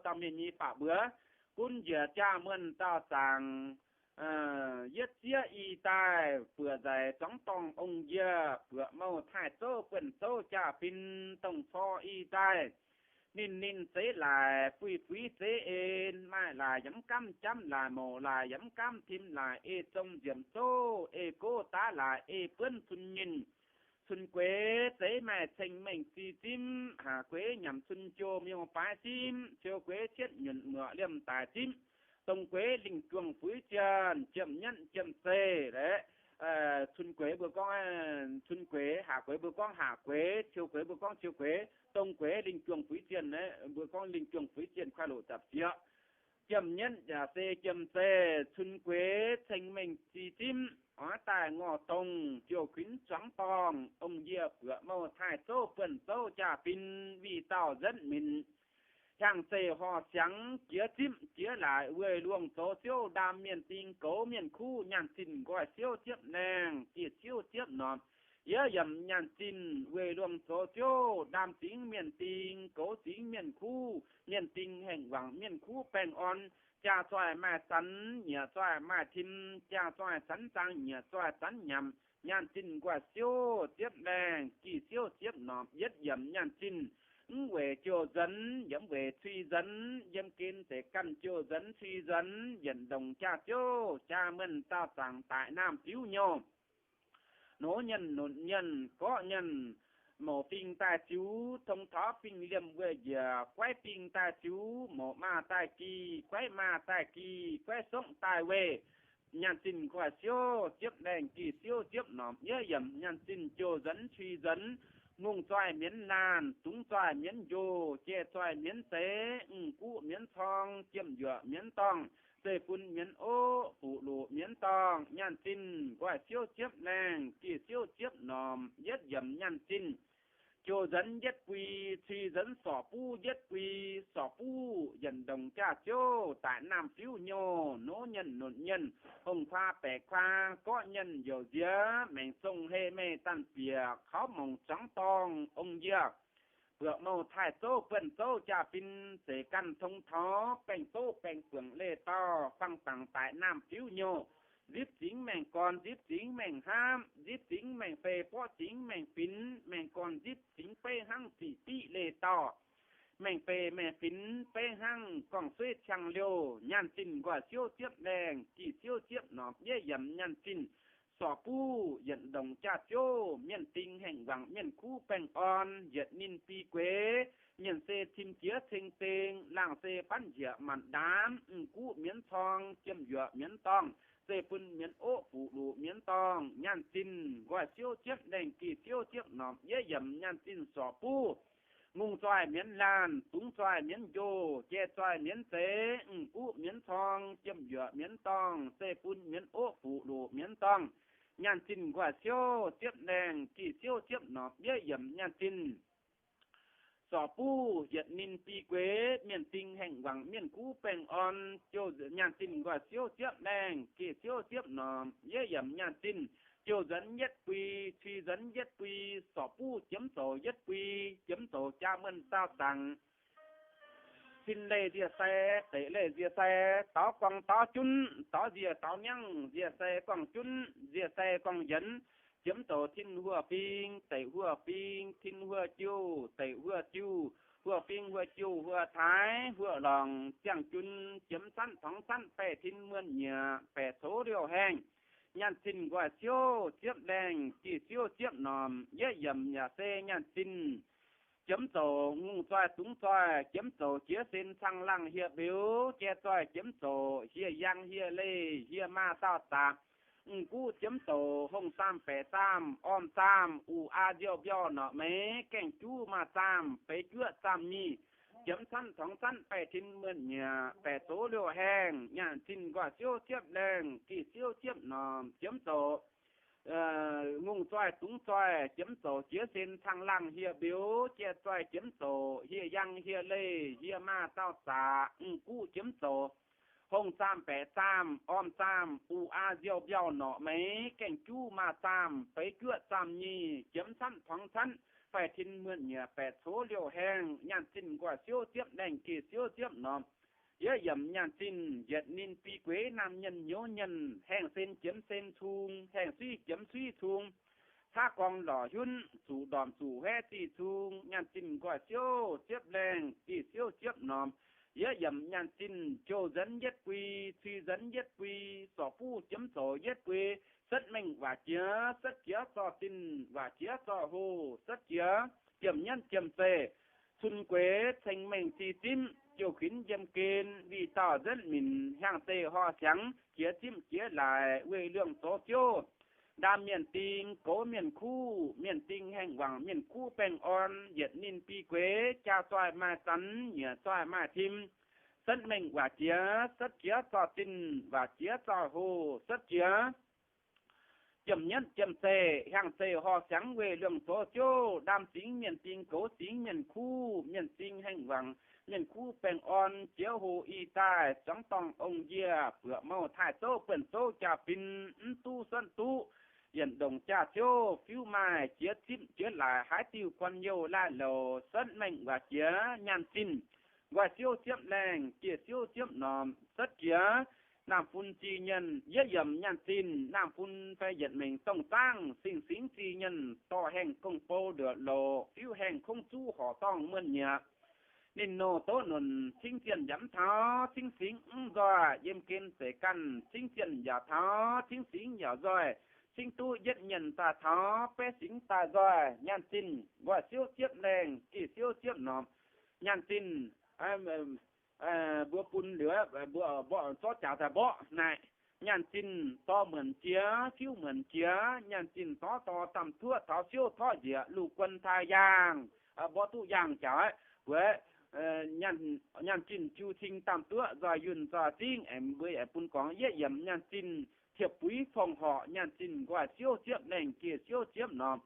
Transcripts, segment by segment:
dauh mienh nyei baac mbuox, gunv njiec jaa-muonh daauh zaangc, yietv zieqv i daaih, buoqc nzaic zuangx dorngh ong-yie, buoqc mouh taaih zouv buonv zouv jaa-fin, dongh cor i daaih. Ninh ninh zeiz laic, fuih fuix zeiz en, maaih laaix yaac mv gaamv jamv, laaix mouc laaix yaac mv gaamv tim, laaix ei zong nziemc zouv, ei gox daav laaix ei buonv cun nyinh. Cun gueix zeiz maaih ceng-mengh zih zimv, haac gueix nyanc cun jo miuc-baaix zimv, ciou gueix cietv nyunc muoqc liemh daic zimv, dongh gueix lingh juangc fuix zienh, jiem-nyienv jiem-zeih. Cun gueix mbuo gorngv cun gueix, haac gueix mbuo gorngv haac gueix, ciou gueix mbuo gorngv ciou gueix, dongh gueix lingh juangc fuix zienh, mbuo gorngv lingh juangc fuix zienh kuaaiv loqc zapc zieqv. Jiem-nyienv yaac se jiem-zeih, cun gueix ceng-mengh zih zimv, oix daaih ngorc dongh jouh kuinx zuangx dorngh, ong-yie buoqc mouh taaih zouv buonv zouv jaa-fin, wih dauh nzentv minc. Hiaang zeih horh siangx jiex zipv jiex laaix, weih luongh zoux ziouv ndaam mienh ding, goux mienh kuv nyaanh zinh nqoi siouv ziepv laengh, gih siouv ziepv norm. Yie yiem nyaanh zinh weih luongh zoux ziouv ndaam zingx mienh ding, goux zingx mienh kuv, mienh ding hengh wangc mienh kuv baengh orn. Jaa zoih maaih zanc, nyiec zoih maaih tim, jaa zoih zanc zaang, nyiec zoih zanc nyanc. Nyaanh zinh nqoi siouv ziepv laengh, gih siouv ziepv norm. Yietv yiem nyaanh zinh mv weic jouh nzuonx, yaac mv weic cui nzuonx, yiem gen deix ganh jouh nzuonx cui nzuonx, yietc ndongc jaax-ziouv jaa-muonh daauh zaangc daic naamh diuv nyouh. Nor nyienh nunc nyienh gorqv nyienh, mouc fing daaih ziux tong taux fing liemh weih njiec, guaiv fing daaih ziux mouc maaz daaih gih, guaiv maaz daaih gih, guaiv songv daaih weih. Nyaanh zinh nqoi siouv ziepv laengh, gih siouv ziepv norm. Yie yiem nyaanh zinh jouh nzuonx cui nzuonx, ngongh zoih mienv laanh, dungz zoih mienv njoh, jai zoih mienv zeix, mv guqv mienv corng, jiem yuoqc mienv dorngh, zeiv-fun mienv oqv, fuqv-luqc mienv dorngh. Nyaanh zinh nqoi siouv ziepv laengh, gih siouv ziepv norm. Yietv yiem nyaanh zinh jouh nzuonx yietv bui, cui nzuonx sorc buv yietv bui, sorc buv yietc ndongc jaax-ziouv daic naamh fiuv nyouh. Nor nyienh nunc nyienh, hongh kuaa baeqc kuaa, gorqv nyienh youc nziex, maengc zong hei meih danh bieqc, kaux mongc zuangx dorngh ong-yie, buoqc mouh taaih zouv buonv zouv jaa-fin, zeix ganh tong taux baengh zouv baengh buonc leih dauh, fangx dangc daic naamh fiuv nyouh. Nzipv zingx maengh gorn, nzipv zingx maengh hnamv, nzipv zingx maengh fei, borqv zingx maengh finx, maengh gorn nzipv zingx beiv hnangv ziqc diqv leih dauh. Maengh fei maengh finx beiv hnangv gorngv-sueiv ciangv liouh. Nyaanh zinh nqoi siouv ziepv laengh, gih siouv ziepv norm. Yie yiem nyaanh zinh sorc buv yietc ndongc jaax-ziouv, mienh ding hengh wangc mienh kuv baengh orn, yietc ninh biei gueix. Mienh se tim jiex ceng-deng, laangh se banv njiec maanc ndaamv, mv guqv mienv corng, jiem yuoqc mienv dorngh, zeiv-fun mienv oqv, fuqv-luqc mienv dorngh. Nyaanh zinh nqoi siouv ziepv laengh, gih siouv ziepv norm. Yie yiem nyaanh zinh sorc buv ngongh zoih mienv laanh, dungz zoih mienv njoh, jai zoih mienv zeix, mv guqv mienv corng, jiem yuoqc mienv dorngh, zeiv-fun mienv oqv, fuqv-luqc mienv dorngh. Nyaanh zinh nqoi siouv ziepv laengh, gih siouv ziepv norm. Yie yiem nyaanh zinh sorc buv yietc ninh biei gueix, mienh ding hengh wangc mienh kuv baengh orn. Nyaanh zinh nqoi siouv ziepv laengh, gih siouv ziepv norm. Yie yiem nyaanh zinh jouh nzuonx yietv bui, cui nzuonx yietv bui, sorc buv jiemx zoux yietv bui, jiemx zoux jaa-muonh daauh zaangc. Sin leih nzie-sai, deic leih nzie-sai, daux guang daux junv, daux nzie daux miangv, nzie-sai guangh junv, nzie-sai guangh yienx, jiemx zoux tin huoqv fing, deic huoqv fing, tin huoqv jiuv, deic huoqv jiuv, huoqv fing huoqv jiuv, huoqv taaix, huoqv lorngc, ziangh jun, jiemx zanv tongx zanv baeqc tin muonh nyieqc, baeqc coux liouh haengh. Nyaanh zinh nqoi siouv ziepv laengh, gih siouv ziepv norm. Yie yiem yaac se nyaanh zinh jiemx zoux ngongh zoih dungz zoih, jiemx zoux jiex sen caangh laangh hieh mbeux, jai zoih jiemx zoux hieh yangh hieh leih hieh maaz daauh zaqc. Mv guqv jiemx zoux hongh zaamh baeqc zaamh orm zaamh uqc aa nziouv mbiauh norqc meix gaengh juv maaz zaamh feix juoqv zaamh nyic, jiemx zanv tongx zanv baeqc tin muonh nyieqc, baeqc coux liouh haengh. Nyaanh zinh nqoi siouv ziepv laengh, gih siouv ziepv norm. Jiemx zoux ngongh zoih dungz zoih, jiemx zoux jiex sen caangh laangh hieh mbeux, jai zoih jiemx zoux hieh yangh hieh leih hieh maaz daauh zaqc. Mv guqv jiemx zoux hongh zaamh baeqc zaamh orm zaamh uqc aa nziouv mbiauh norqc meix gaengh juv maaz zaamh feix juoqv zaamh nyic, jiemx zanv tongx zanv baih tin muonh nyieqc baeqc coqv liouh haengh, nyaanh zinh nqoi siouv ziepv laengh geh siouv ziepv norm. Yie yiemc nyaanh zinh yietc ninh bi gueix naamh mienh hnyouv mienh, haengh sen jiemx sen cung, haengh suiv jiemx suiv cung, caqv gorngv lorqc hiunv, zuqc ndorm zuqc hueqv zih cung, nyaanh zinh nqoi siouv ziepv laengh geh siouv ziepv norm. Yie yiemc nyaanh zinh jouh nzenv yietv bui, cui nzenv yietv bui, sorc buv jiemx zoux yietv bui, setv mengh waac jiex, setv jiex zorqv zinh, waac jiex zorqv hoh, setv jiex jiem nyienv jiem zeih, cun gueix ceng mengh zih zimv, jouh kuinx yiem gen, wih dauh nzetv minc, hiaang zeih horh siangx, jiex zimv jiex laaix, weih liuangh zoux ziouv. Ndaam mienh ding, goux mienh kuv, mienh ding haengh wangc, mienh kuv baengh orn, yietc ninh bi gueix, jaa zoih maaih zanx, nyiec zoih maaih tim, setv mengh waac jiex, setv jiex zorqv zinh, waac jiex zorqv hoh, setv jiex jiem nyienv jiem zeih, hiaang zeih horh siangx, weih liuangh zoux ziouv. Ndaam singx mienh ding, goux singx mienh kuv, mienh ding haengh wangc, mienh kuv baengh orn, jiex hoh ih daaih, zuangx dorngh ong-yie, buoqc mouh taaih zouv, buonv zouv jaa fin, mv duqv suonv duqv, yienc ndongc jaa ziouv, fiuv maaih jiex zipv jiex laaix, haaix diuh guan youh laih louc, setv mengh waac jiex, nyaanh zinh nqoi siouv ziepv laengh geh siouv ziepv norm, setv jiex naamh fun zih nyienh. Yie yiemc nyaanh zinh naamh fun fai yietc mengh dongh zaangv, sing-singx zih nyienh dorh haengh gong-bou luoqc loqc, fiuv haengh kongv zuqv horqc dorngh muonh nyieqc. Ninh nouh dov nonc cingv zienh yaac mv taux, cingv singx mv nzoih, yiem gen zeiz ganh cingv zienh yaac taux, cingv singx yaac nzoih, cingv duqv yietv nyienh daaih taux, beiv singx daaih nzoih, nyaanh zinh nqoi siouv ziepv laengh geh siouv ziepv norm, nyaanh zinh mbuo bun liuz, mbuo mborqv zorqv jaax daaih mborqv naaic, nyaanh zinh dorh muonc jiex, fiuv muonc jiex, nyaanh zinh dorh dorh damh duoqv taux siouv torqv njiec, luv guon taaih yaangh, mborqv duqv yaangh jaax, mbuo nyaanh zinh jiu cing damh duoqv nzoih yunh nzoih zingv, aengx mbuo aengx bun gorngv yietv yiemc nyaanh zinh tiepv buiv fongc horqc, nyaanh zinh nqoi siouv ziepv laengh geh siouv ziepv norm,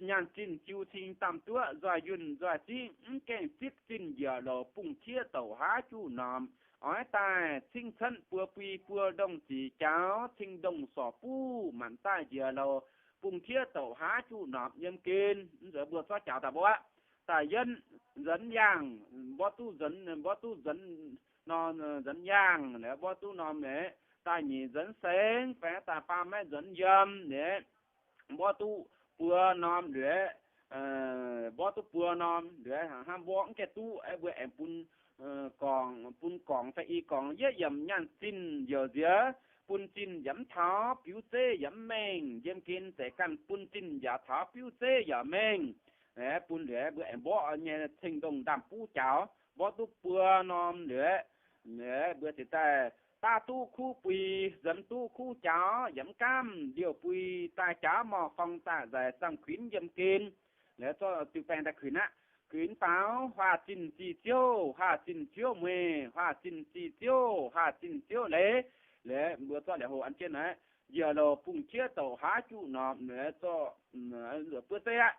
nyaanh zinh jiu cing damh duoqv nzoih yunh nzoih zingv, mv gaengh zipv zinh njiec louc bungx qiex douc haav juqv norm. Oix daaih cingv cotv buo bui buo ndongh ziqc jaux, cing-ndongh sorc buv maanc daaih njiec louc bungx qiex douc haav juqv norm yiem gen. Mbuo zorqv jaax daaih mborqv, daaih yietv nzenx yaangh, mborqv duqv nzenx, mborqv duqv nzenx norm, nzenx yaangh, mborqv duqv norm neix, daaih nyic nzenx sengx, fai daaih faam maiv nzenx yiem neix, mborqv duqv buo norm liuz, mborqv duqv buo norm liuz, hnangv mborqv mv gaengh duqv, mbuo aengx bun gorngv, bun gorngv fai i gorngv yietv yiemc nyaanh zinh youc nziex, bun zinh yaac mv taux, biuv zeiv yaac mv mengh, yiem gen zeiz ganh bun zinh yaac taux, biuv zeiv yaac mengh. Bun liuz mbuo aengx mborqv nyei cing-ndongh ndaamv-buv jaux, mborqv duqv buo norm liuz, mbuo ziouc daaih daav duqv kuv bui, nzemx duqv kuv jaux, yaac mv gaamv liouh bui daaih jaax morh forng daaih nzaic zamh kuinx yiem gen. Liuz zorqv diuh baengh daaih kuinx aqv. Kuinx faaux, huaax zinh zih ziouv, huaax zinh ziouv mueiz, huaax zinh zih ziouv, huaax zinh ziouv leiz. Liuz mbuo zorqv liac hoc an jienv naaiv, njiec louc bungx qiex douc haav juqv norm, liuz zorqv buov zeiv aqv.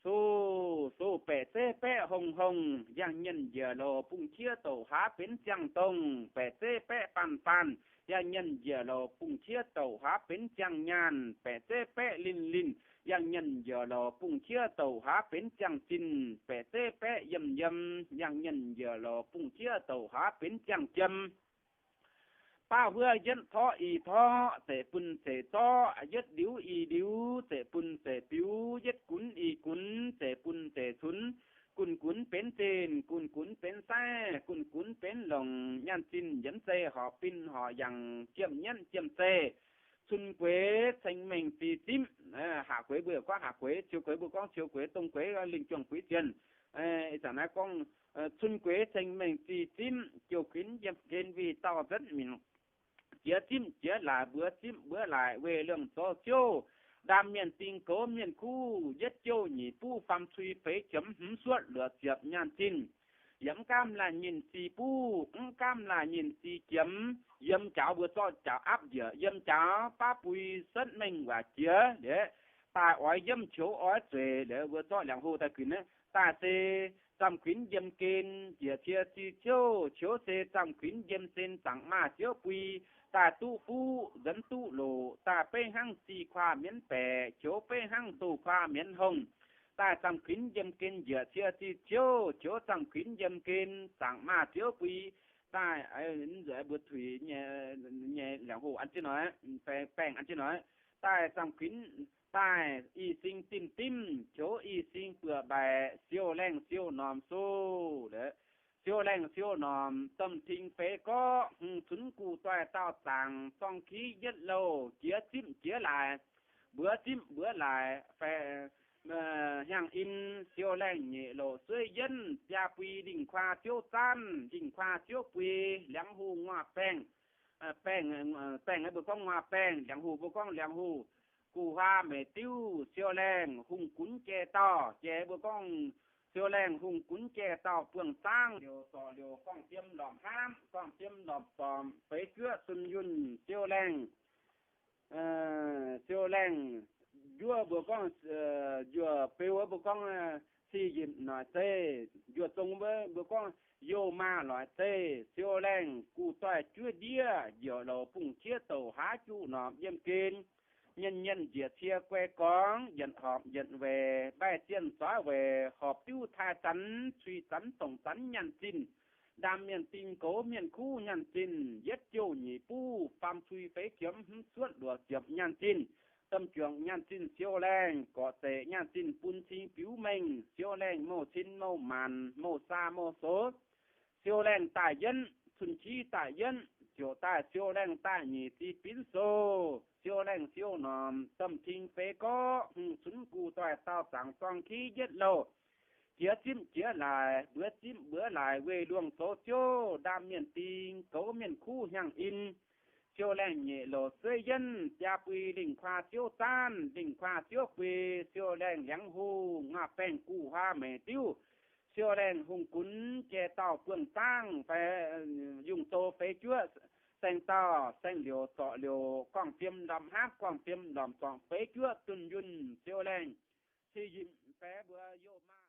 Sou, sou baeqc zeiv baeqv hongh hongh, yangh nyienh njiec louc bungx qiex douc haav benx ziangh dongh, baeqc zeiv baeqv baanh baanh, yangh nyienh njiec louc bungx qiex douc haav benx ziangh nyaanh, baeqc zeiv baeqv linh linh, yangh nyienh njiec louc bungx qiex douc haav benx ziangh zinh, baeqc zeiv baeqv yiem yiem, yangh nyienh njiec louc bungx qiex douc haav benx ziangh jiem. Baav huov yietv torqv i torqv, zeiv bun zeiv zorqv, yietv liuz i liuz, zeiv bun zeiv biux, yietv gunv i gunv, zeiv bun zeiv cunx, gunv gunv benx zinh, gunv gunv benx saiv, gunv gunv benx longc, nyaanh zinh yiemx zeiv horpc bin horpc yangh, jiem nyienv jiem zeiv, cun gueix ceng mengh zih zimv. Haac gueix mbuo gorngv haac gueix, ciou gueix mbuo gorngv ciou gueix, dong gueix lingh juangc buix zienh. Ih zanc naaiv gorngv cun gueix ceng mengh zih zimv, jouh kuinx yiem gen wih dauh nzetv minc, jiex zimv jiex laaic, mbuox zimv mbuox laaic, weih liangx zoux ziouv, ndaam mienh ding goux mienh kuv, yietv jouh nyic buv faam cui feix jiemx hmz suotv luoqc ziepc nyaanh zinh. Yie mv gaamv laanh nyinh zih buv, mv gaamv laanh nyinh zih jiemx, yiem jaax mbuo zorqv jaax aapv njiec, yiem jaax baav bui setv mengh waac jiex liuz, daaih oix yiemv qoux oix zueiz liuz, mbuo zorqv liangx hlo daaih kuinx, daaih se zamh kuinx yiem gen, njiec cie zih ziouv, qoux se zamh kuinx yiem sen zaangc maah ziouv bui, daaih duqv fuqv nzuonx duqv loc, daaih beiv hnangv zih kuaah mienv baeqc, qoux beiv hnangv doh kuaah mienv hongh, Daaih zamh kuinx yiem gen njiec cie ziqc ziouv, qioux zamh kuinx yiem gen zaangc maaz ziouv bui. Daaih mbuo tuix nyei liangx-hoh an jienv noic, baengh an jienv noic. Daaih zamh kuinx daaih i sing dimv dimv, qioux i sing buoqc mbaix, siou laengh siou norm sou. Siou laengh siou norm domh ting feix gorqv, hmz cunx guv doix daauh zaangc zorng kiv yietv louh, jiex zipv jiex laaix, mbuox zipv mbuox laaix, hnyangx in, siou laengh nyeic louc sueiv yienv, biaa bui lingh kuaa ziouv zaanv, lingh kuaa ziouv bui, liangx-hoh nguaaz baengh. Baengh, baengh mbuo gorngv nguaaz baengh, liangx-hoh mbuo gorngv liangx-hoh. Guv huaa meic diuv, siou laengh hungh gunv jai dauh, jai mbuo gorngv siou laengh hungh gunv jai dauh buangh zaangv, liouc zorc liouc gorngv fiem lormc hnamv, gorngv fiem lormc zormc, feix juoqv zunh yunh, siou laengh siou laengh njuov mbuo gorngv, njuov beu mbuo gorngv, si yimc noic zeiv, njuov zong mbuo gorngv, youh maaz noic zeiv, siou laengh guv doix juov ndiev, njiec louc bungh qiex douc haav juqv norm yiem gen. Nyienh nyienh njiec cie guai gorngv, yietc horpc yietc weic, mbaih zienh zoiv weic, horpc diuv taaih zanc, cui zanc dongc zanc nyaanh zinh. Ndaam mienh ding goux mienh kuv nyaanh zinh, yietv jouh nyic buv, faam cui feix qiemx, hmz cuotv luoqc ziepc nyaanh zinh. Domh juangc nyaanh zinh siou laengh, gorqv zeic nyaanh zinh bun cing biux mengh, siou laengh mouh cin mouh maanc, mouh saa mouh sox. Siou laengh daaih yienv, cun-civ daaih yienv, ziouc daaih siou laengh daaih nyic zi binv sou, siou laengh siou norm domh ting feix gorqv, hmz cunx guv doix daauh zaangc zorng kiv yietv louh, jiex zipv jiex laaix, mbuox zipv mbuox laaix weih luongh zoux ziouv, ndaam mienh ding goux mienh kuv hnyangx in. Siou laengh nyeic louc sueiv yienv, biaa bui lingh kuaa ziouv zaanv, lingh kuaa ziouv bui, siou laengh liangx-hoh nguaaz baengh guv huaa meic diuv, siou laengh hungh gunv jai dauh buangh zaangv, fai yungh sou feix juoqv, saeng dauh saeng liouc zorc liouc, gorngv fiem lormc hnamv, gorngv fiem lormc zormc, feix juoqv zunh yunh, siou laengh cih yimc baeqc mbuo youh maaz